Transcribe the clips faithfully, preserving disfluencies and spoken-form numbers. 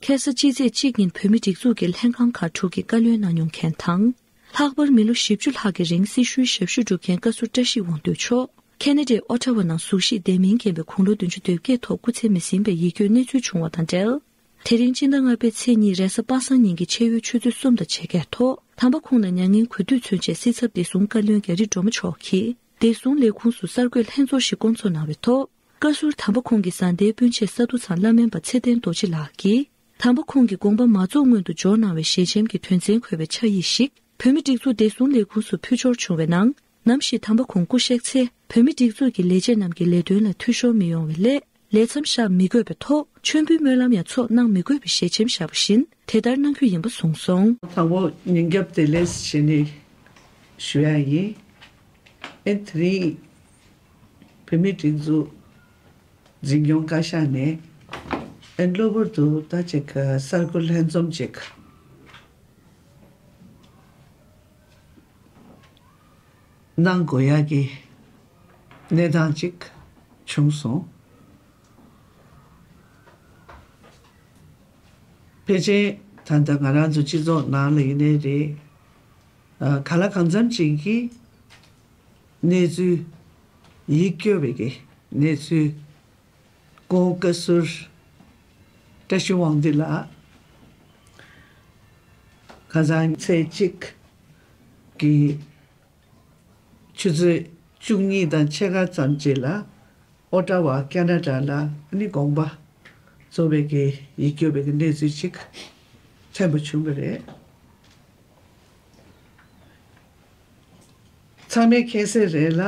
ཁ་སང་སྤྱི་ཚེས་གཅིག་ཉིན་བོད་མིའི་སྒྲིག་འཛུགས་ཀྱི་ལྷན་ཁང་ཁག་དྲུག་གི་བཀའ་བློན་གནང་མྱོང་མཁན་དང་། ལྷག་པར་མི་ལོ་བཞི་བཅུ་ལྷག་གི་རིང་སྲི་ཞུའི་ཞབས་ཞུ་སྒྲུབ་མཁན་བཀའ་ཟུར་བཀྲ་ཤིས་དབང་འདུས་མཆོག་ཁེ་ན་ཌའི་ཨོ་ཊ་ཝ་ནང་གཟུགས་གཞིས་བདེ་མིན་རྐྱེན་པས་དགུང་ལོ་བདུན་ཅུ་དོན་བརྒྱད་ཐོག་སྐུ་ཚེ་མི་ཟིན་པའི་ཡིད་སྐྱོའི་གནས་ཚུལ་བྱུང་བ་དང་འབྲེལ། དེ་རིང་སྤྱི་ཟླ་ལྔ་པའི་ཚེས་གཉིས་རེས་གཟའ་པ་སངས་ཉིན་གྱི་ཕྱེད་ཡོལ་ཆུ་ཚོད་གསུམ་དང་ཕྱེད་ཀའི་ཐོག་དམ་པ་ཁོང་ལ་མྱ་ངན་གུས་འདུད་མཚོན་ཆེད་སྲིད་ཚབ་བདེ་སྲུང་བཀའ་བློན་རྒྱ་རི་སྒྲོལ་མ་མཆོག་གིས་བདེ་སྲུང་ལས་ཁུངས་སུ་གསར་འགོད་ལྷན་ཚོགས་ཤིག་བསྐོང་ཚོགས་གནང་བའི་ཐོག་བཀའ་ཟུར་དམ་པ་ཁོང་གི་བཟའ་ཟླའི་སྤུན་མཆེད་ས་འདུ་ཚང་བླ་སྨན་པ་ཚེ་བརྟན་རྡོ་རྗེ་ལགས་ཀྱིས། དམ་པ་ཁོང་གི་དགོངས་པ་མ་རྫོགས་སྔོན་དུ་འབྱོར་གནང་བའི་ཞལ་ཆེམས་ཀྱི་དོན་ཚན་འཁོད་པའི་ཕྱག་ཡིག་ཞིག་བོད་མིའི་སྒྲིག་འཛུགས་བདེ་སྲུང་ལས་ཁུངས་སུ་ཕུལ་འབྱོར་བྱུང་བའི་ནང་། ནམ་ཞིག་དམ་པ་ཁོང་སྐུ་གཤེགས་ཚེ། བོད་མིའི་སྒྲིག་འཛུགས་ཀྱི་ལས་བྱེད་རྣམས་ཀྱི་ལས་དོན་ལ་འཐུས་ཤོར་མི་ཡོང་བའི་སླད། ལས་མཚམས་བཞག་མི་དགོས་པའི་ཐོག་མཆོད་འབུལ་སྨོན་ལམ་ཡང་ཚོགས་གནང་མི་དགོས་པའི་ཞལ་ཆེམས་བཞག་པ་བཞིན་དེ་ལྟར་གནང་རྒྱུ་ཡིན་པ་གསུངས་སོང་། དང་པོ་ཉིན་རྒྱབ་བདེ་ལེགས་ཞེས་ནས་ཞུ་ཡ་ཡིན། ཨེ་དེ་རིང་བོད་མིའི་སྒྲིག་འཛུགས་འཛིན་སྐྱོང་བཀའ་ཤག་ནས་ཨེ་གློ་བུར་དུ་ད་ཅིག་གསར་འགོད་ལྷན་འཛོམས་ཅིག་གནང་དགོས་ཡ་གི་གནས་སྟངས་ཅིག་བྱུང་སོང་། ཕལ་ཆེར་ད་ལྟ་ང་རང་ཚོ་སྤྱི་ཚོགས་ནང་ལ་ཡིན་ནའི་རེད། ཨ་གང་ལ་གང་འཚམ་ཅིག་གིས་གནས་ཚུལ་ཡིད་སྐྱོ་བའི་གི་གནས་ཚུལ་སྐུ་ངོ་བཀའ་ཟུར་བཀྲ་ཤིས་དབང་འདུས་ལགས་ཁ་སང་ཚེས་གཅིག་གི་ཆུ་ཚོད་བཅུ་གཉིས་དང་ཕྱེད་ཀ་ཙམ་ཅིག་ལ་ཨོ་ཊ་ཝ་ཁེ་ན་ཌ་ལ་ཨ་ནི་དགོངས་པ་རྫོགས་པའི་གི་ཡིད་སྐྱོ་བའི་གི་གནས་ཚུལ་ཅིག་ཐོན་པ་བྱུང་བ་རེད། ཚང་མས་མཁྱེན་གསལ་རེད་ལ།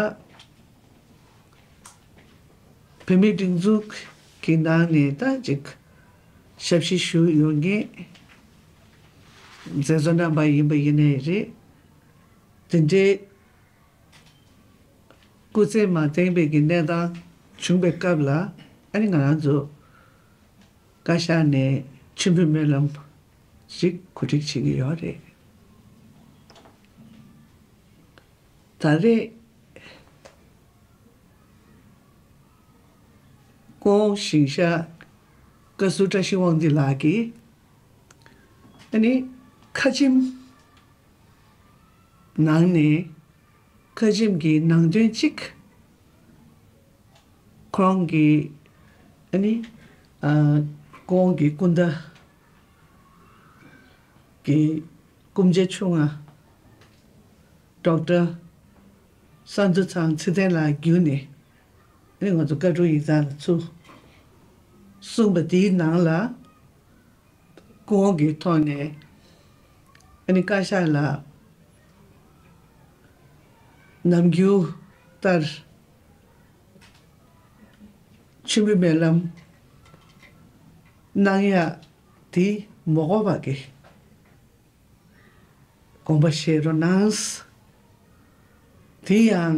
བོད་མིའི་སྒྲིག་འཛུགས་ཀྱི་ནང་ནས་ད་ཅིག་ཞབས་ཕྱི་ཞུ་ཡོང་མཁན་མཛད་གཙོ་རྣམ་པ་ཡིན་པ་ཡིན་ནའི་རེད། དེ་འདྲའི་སྐུ་ཚེ་མ་བརྟན་པའི་གི་གནས་སྟངས་བྱུང་པའི་སྐབས་ལ་ཨ་ནི་ང་རང་ཚོ་བཀའ་ཤག་ནས་མཆོད་འབུལ་སྨོན་ལམ་ཞིག་གོ་སྒྲིག་བྱེད་ཀྱི་ཡོད་རེད། ད་རེས་སྐུ་ངོ་ཞིང་གཤེགས་བཀའ་ཟུར་བཀྲ་ཤིས་དབང་འདུས་ལགས་ཀྱིས་ཨ་ནི་ཁ་ཆེམས་ནང་ནས་ཁ་ཆེམས་ཀྱི་ནང་དོན་གཅིག་ཁོང་གི་ཨ་ནི་ཨ་ཁོང་གི་སྐུ་ཟླ་གི་སྐུ་མཆེད་ཆུང་ང་ཌོག་ཊར་ས་འདུ་ཚང་ཚེ་བརྟན་ལགས་བརྒྱུད་ནས་ཨ་ནི་ང་ཚོ་བཀའ་དྲུང་ཡིག་ཚང་ལ་ཚུར་གསུངས་པ་དེའི་ནང་ལ། སྐུ་ངོ་གི་ཐོག་ནས་ཨ་ནི་བཀའ་ཤག་ལ་ནམ་རྒྱུན་ལྟར་མཆོད་འབུལ་སྨོན་ལམ་གནང་ཡ་དེ་མ་དགོས་པ་གི་དགོངས་པ་བཞེས་རོགས་གནང་། དེ་ཡང་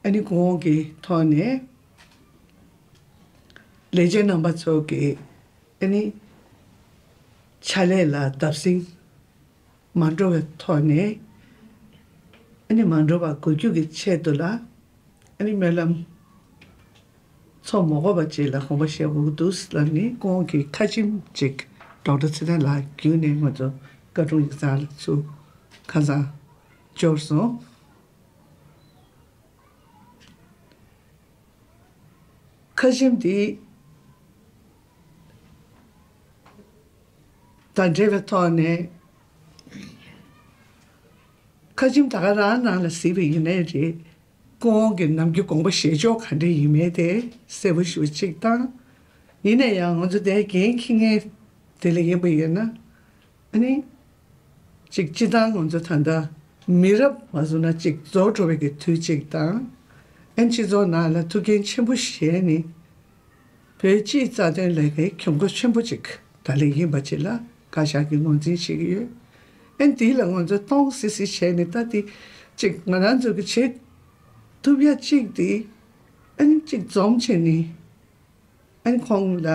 ཨ་ནི་སྐུ་ངོ་གི་ཐོག་ནས་ལས་བྱེད་རྣམ་པ་ཚོ་གི་ཨ་ནི་ཕྱག་ལས་ལ་བརྡབ་གསིག་མ་འགྲོ་བའི་ཐོག་ནས་ཨ་ནི་མ་འགྲོ་བ་དགོས་རྒྱུ་གི་ཆེད་དུ་ལ་ཨ་ནི་སྨོན་ལམ་ཚོགས་མ་དགོས་པ་ཅིག་ལ་དགོངས་པ་བཞེས་དགོས་ཀྱི་འདུག་ལབ་ནས་ཁོང་གི་ཁ་ཆེམས་ཅིག་ཌོག་ཊར་ཚེ་བརྟན་ལགས་བརྒྱུད་ནས་ང་ཚོ་བཀའ་དྲུང་ཡིག་ཚང་ལ་ཚུར་ཁ་སང་འབྱོར་སོང་། ཁ་ཆེམས་འདི་དང་འབྲེལ་བའི་ཐོག་ནས་ཁ་ཆེམས་ད་ག་རང་ནང་ལ་གཟིགས་པ་ཡིན་ནའི་རེད། སྐུ་ངོ་གི་ནམ་རྒྱུན་དགོངས་པ་བཞེས་ཕྱོགས་ག་འདྲ་ཡིན་མིན་དེ་གསལ་པོ་ཞེ་པོ་གཅིག་དང་། ཡིན་ན་ཡང་ང་ཚོ་དེ་འགན་འཁྱེར་མཁན་དེ་ལ་ཡིན་པ་ཡིན་ན། ཨ་ནི། གཅིག་སྤྱི་བཏང་ང་ཚོ་ད་ལྟ་མི་རབས་མ་བཟུང་ན་གཅིག་རྫོགས་འགྲོ་བའི་གི་དུས་གཅིག་དང་། ཨ་ནི་སྤྱི་ཚོགས་ནང་ལ་ཐུགས་འགན་ཆེན་པོ་བཞེས་ནས་བོད་སྤྱིའི་རྩ་དོན་ལས་ཀའི་གྱོང་གུད་ཆེན་པོ་གཅིག་ད་ལས་ཡིན་པ་ཅིག་ལ་བཀའ་ཤག་གིས་ངོས་འཛིན་བྱེད་ཀྱི་ཡོད། ཨ་ནི་དེ་ལ་ང་ཚོ་གཏོང་སྲིད་སྲིད་བྱས་ནས་ད་དེ་གཅིག་ང་རང་ཚོ་གི་བྱེད་ཐུབ་ཡ་གཅིག་དེ་ཨ་ནི་གཅིག་འཛོམས་བྱས་ནས། ཨ་ནི་ཁོང་ལ་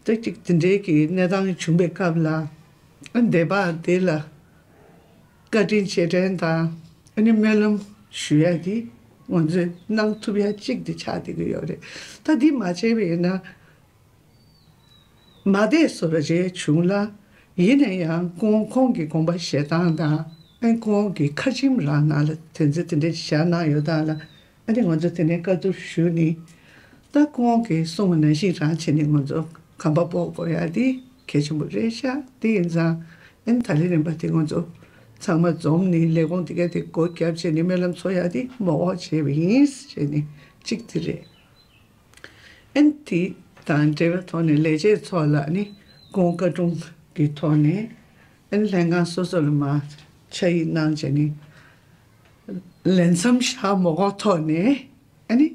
ཏོག་ཙམ་དེ་འདྲའི་གི་གནས་སྟངས་བྱུང་པའི་སྐབས་ལ་ཨ་ནི་སྡེ་པ་དེ་ལ་བཀའ་དྲིན་རྗེས་དྲན་དང་ཨ་ནི་སྨོན་ལམ་ཞུ་ཡ་དེ་ང་ཚོས་གནང་ཐུབ་ཡ་གཅིག་དེ་ཆགས་བསྡད་ཀྱི་ཡོད་རེད། ད་འདི་མ་བྱས་པ་ཡིན་ན་ མ་བསྡད་བཟོ་འདྲ་ཅིག་བྱུང་ལ། ཡིན་ན་ཡང་སྐུ་ངོ་ཁོང་གི་དགོངས་པ་བཞེས་སྟངས་དང་། ཨ་ནི་སྐུ་ངོ་གི་ཁ་ཆེམས་རང་ནང་ལ་དེ་ཚོ་དེ་འདྲ་བཞག་གནང་ཡོད་སྟངས་ལ། ཨ་ནི་ང་ཚོ་དེ་ནས་བཀའ་བསྡུར་ཞུས་ནས། ད་སྐུ་ངོ་གིས་གསུངས་པ་ནང་བཞིན་རང་བྱས་ནས་ང་ཚོ་གོམ་པ་སྤོ་དགོས་ཡ་དེ་གལ་ཆེན་པོ་རེད་ཤག་དེ་ཡིན་ཙང་། ཨ་ནི་ད་ལན་རིམ་པ་དེ་ང་ཚོ་ཚང་མ་འཛོམས་ནས་ལས་ཁུངས་དེ་ག་དེ་སྒོ་བརྒྱབ་བྱས་ནས་སྨོན་ལམ་འཚོགས་ཡ་དེ་མོ་འོག་བྱས་པ་ཡིན་ཟེར་ནས་གཅིག་དེ་རེད། ཨན་དེ་དང་འབྲེལ་བའི་ཐོག་ནས་ལས་བྱེད་ཚོ་ལ་ནི་སྐུ་ངོ་བཀའ་དྲུང་གི་ཐོག་ནས། ཨན་ལྷན་ཁང་སོ་སོ་ལ་མ་ཕྱག་ཡིག་གནང་བྱས་ནས་ལས་མཚམས་བཞག་མ་དགོས་ཐོག་ནས། ཨ་ནི་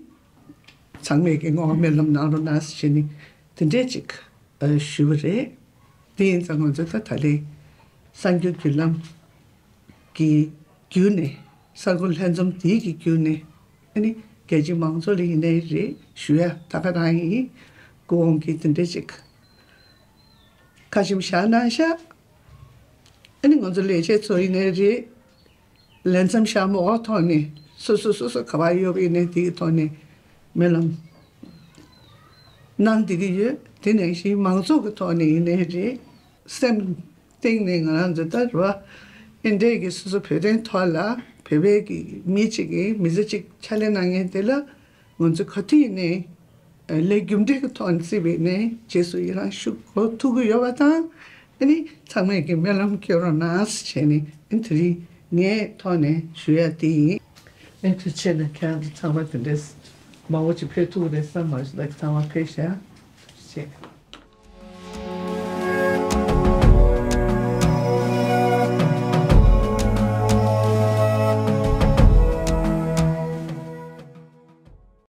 ཚང་མས་ཀྱི་ངོ་སྨོན་ལམ་གནང་རོགས་གནང་ཟེར་བྱས་ནས་དེ་འདྲས་ཅིག་ཨ་ཞུས་པ་རེད། དེ་ཡིན་ཙང་ང་ཚོ་ད་ད་ལན་གསར་འགྱུར་བརྒྱུད་ལམ་གྱི་བརྒྱུད་ནས། གསར་འགོད་ལྷན་འཛོམས་དེའི་གི་བརྒྱུད་ནས། ཨ་ནི་རྒྱལ་སྤྱིའི་མང་ཚོགས་ལ་ཡིན་ནའི་རེད། ཞུ་ཡ་ད་ག་རང་ཡིན། སྐུ་ངོ་གིས་དེ་འདྲ་ཅིག་ཁ་ཆེམས་བཞག་གནང་ཤག་ཨ་ནི་ང་ཚོ་ལས་བྱེད་ཚོ་ཡིན་ནའི་རེད། ལས་མཚམས་བཞག་མ་དགོས་ཐོག་ནས་སོ་སོ་སོ་སོ་ག་པར་ཡོད་པ་ཡིན་ནའི་དེའི་ཐོག་ནས་སྨོན་ལམ་གནང་བསྡད་ཀྱི་ཡོད། དེ་ནང་བཞིན་མང་ཚོགས་ཀྱི་ཐོག་ནས་ཡིན་ནའི་རེད། སེམས་གཏིང་ནས་ང་རང་ཚོ་ལྟར་བ། ཨིན་འདྲས་ཀྱི་སོ་སོ་བོད་དོན་ཐོག་ལ་བོད་པའི་གི་མི་གཅིག་གིས་མི་ཚེ་གཅིག་ཕྱག་ལས་གནང་མཁན་དེ་ལ་ང་ཚོ་ག་དུས་ནས་ལས་རྒྱུ་འབྲས་ཀྱི་ཐོག་ནས་བརྩིས་པ་ནས་རྗེས་སུ་ཡི་རང་ཞུ་དགོས་ཐུག་གི་ཡོད་པ་དང་། ཨ་ནི་ཚང་མས་ཀྱི་སྨོན་ལམ་སྐྱོན་རོགས་གནང་ཟེར་བྱས་ནས། ཨ་ནི་དེ་རིང་ངའི་ཐོག་ནས་ཞུ་ཡ་དེ་ཡིན། ཨ་ནི་ཐུགས་རྗེ་ཆེ་ན་ཁྱེད་རང་ཚོ་ཚང་མ་དེ་འདྲས་མང་པོ་ཅིག་ཕེབས་ཐུབ་རེད་བསམ་མ་ཞིག་ལ་ཚང་མ་ཕེབས་ཤག་ཐུགས་རྗེ་ཆེ།